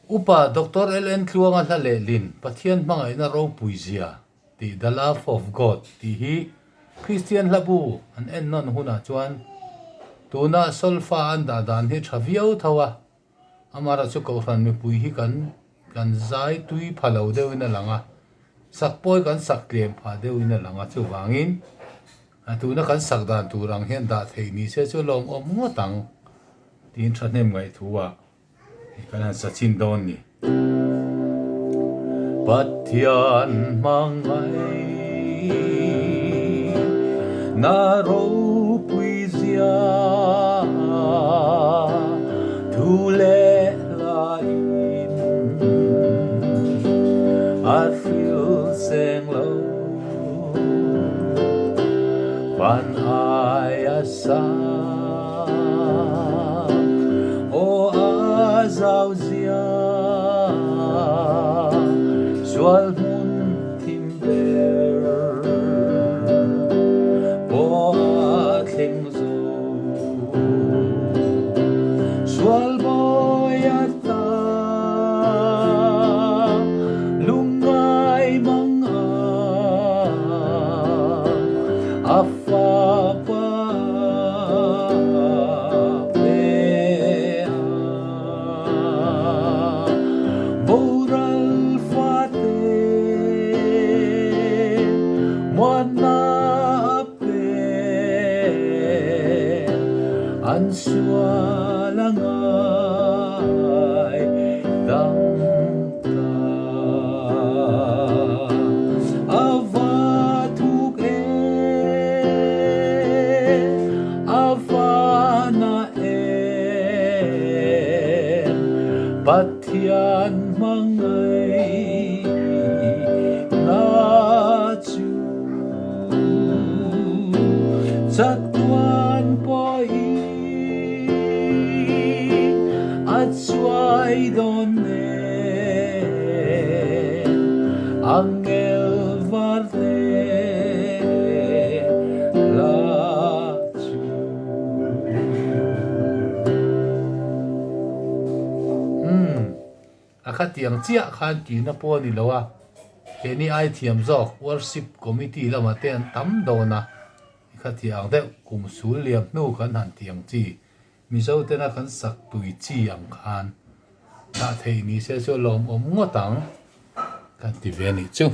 Upa Doctor LN Tluanga hla lehlin Pathian hmangaihna ropui zia tih The Love of God tih hi Kristian hlabu an ennawn hunah chuan tuna solfa an dah dan hi tha viau tho a, amaherawhchu chu Kohhran mipui hi kan kan zai tui pha lo deuhin a lang a, sak pawi kan sak tlem phah deuhin a lang a, chuvangin tuna kan sak dan tur ang hian dah theih ni se chu lawmawm ngawt ang tiin thahnem ngaihthua. Kan han sa chin dawn ni. Pathian hmangaih na ropui zia thu leh hlain a hril seng lo. Van aia sang aw a zau zia sual hmun thim ber pawh a thleng zo sual bawi a ta lungngai mang a a fapa pe a boral fate muanna a pe an sual a ngai dang ta. A va thuk e, a va na em, Pathian hmangaih na chu chatuan pawhin a chuai dawn nen angel var te hla chu. Umm a khatiang chiah khan tihna pawh a ni lo a, keini ai thiam zawk worship committee lamah te an tam dawn a, i khatiang deuh kum sul liam hnu kan han tih ang chi Mizo tena kan sak tui chi ang khan dah theih ni se chu a lawmawm ngawt ang kan ti ve a nih chu.